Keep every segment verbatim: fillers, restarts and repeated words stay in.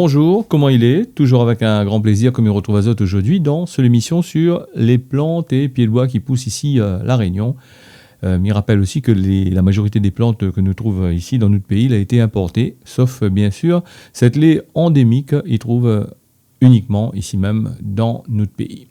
Bonjour, koman i lé ? Toujours avec un grand plaisir ke mi retrouv azot aujourd'hui dans ce, l'émission sur les plantes et pieds de bois qui poussent ici, euh, La Réunion. Euh, mi rapèl aussi que les, la majorité des plantes que nou trouv ici dans notre pays, la été importées, sauf, euh, bien sûr, sèt lé endémik, i trouv, euh, uniquement ici même dans notre pays.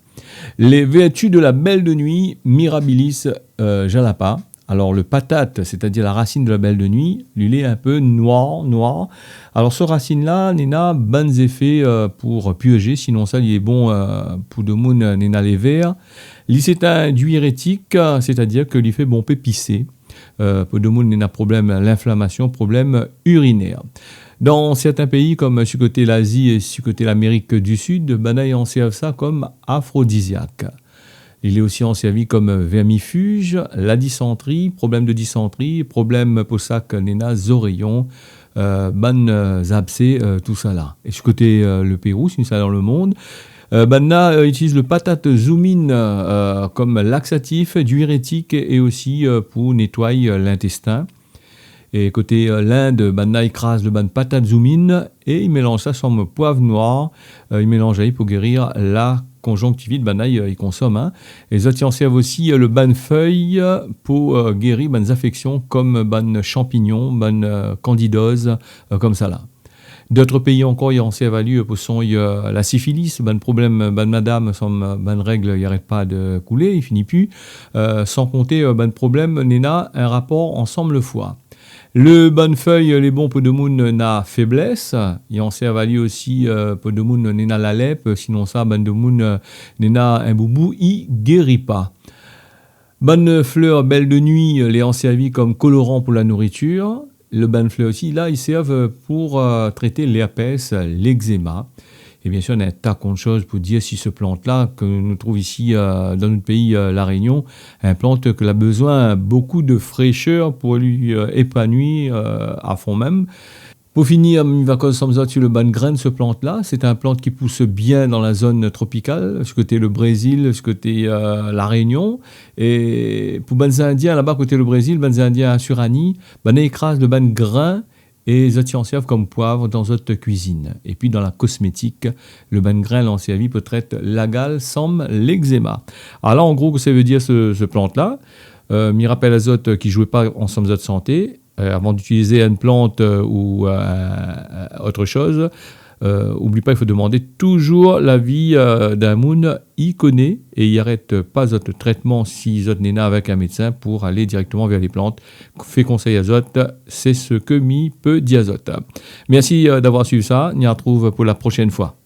Les vertus de la belle de nuit, Mirabilis, euh, jalapa. Alors, le patate, c'est-à-dire la racine de la belle de nuit, li lé un peu noir, noir. Alors, se rasine-la, néna bann zéfé, euh, pou purgé, sinonsa, li lé bon, euh, pou demoun, euh, néna lé vèr. Li sé in diurétik, c'est-à-dire ke li fé bonpé pisé. Euh, pou demoun néna problèm linflamasion, problèm urinèr. Dan sèrtin péi, kom su koté Lazi é su koté Lamérik du Sud, banna i ansèrv sa kom afrodiziak. Li lé osi ansèrvi kom vermifuj, la disantri, problèm de disantri, problèm pou sak néna zoréyon, euh, bann, euh, zabsé, euh, tousala. É su koté, euh, le Pérou, sinonsa dan le mond, euh, banna, euh, itiliz le patate zoumine, euh, kom laksatif, diurétik é osi, euh, pou nétoy, euh, lintéstin. É koté, euh, Lind, banna i kraz le bann patate zoumine é i mélanj sa sanm poiv noir, euh, i mélanj ali pou géri la konjonktivit, banna i, euh, i konsom, hein. É zot i ansèrv osi, euh, le bann fèy pou, euh, géri bann zafèksion kom bann shanpignon, bann, euh, kandidoz, euh, komsala. Dot péi ankor i ansèrv ali, euh, pou soign, euh, la sifilis, bann problèm, euh, bann madam, sanm, euh, bann règ i arèt pa de koulé, i fini pu. Euh, san konté, euh, bann problèm néna in rapor ansanm le foi. Le bann fèy, euh, lé bon pou demoun néna féblès, i ansèrv ali osi, euh, pou demoun néna lalèp, sinonsa bann demoun, euh, néna in boubou i géri pa. Bann flèr belle de nuit, euh, lé ansèrvi kom koloran pou la nouritur. Le bann flèr osi, la, i sèrv pou, euh, trété lèrpès, légzéma. É bien sir, néna in ta de shoz pou dir si se plant-la, ke nou trouv isi, euh, dan nout péi, euh, La Rénion, in plant ke la bezoin bonpé de fréshèr pou li, euh, épanoui, euh, a fon mèm. Pou fini, mi va koz sanm zot su le bann grin de se plant-la. Sé in plant ki pous bien dan la zone tropikal, su koté le Brézil, su koté, euh, La Rénion. É pou bann Zindien laba koté le Brézil, bann Zindien Assurani, banna i kraz le bann grin é zot i ansèrv kom poiv dan zot kuizine. É pi dan la kosmétik, le bann grin lé ansèrvi pou trèt la gal sanm légzéma. Ala an gro kosa i vé dir se, se plant-la. Euh, mi rapèl azot ki zoué pa ansanm zot santé, euh, avan d'itiliz in plant, euh, ou, euh, ot shoz, euh, oubli pa, i fo demandé toujour lavi, euh, d'in moun i koné é i arèt pa zot trètman si zot néna avèk in médsin pou alé dirèkteman vèr lé plant. Fé konsèy azot, sé se ke mi pé dir azot. Mèrsi, euh, d'avoir suiv sa. Ni artrouv pou la proshèn foi.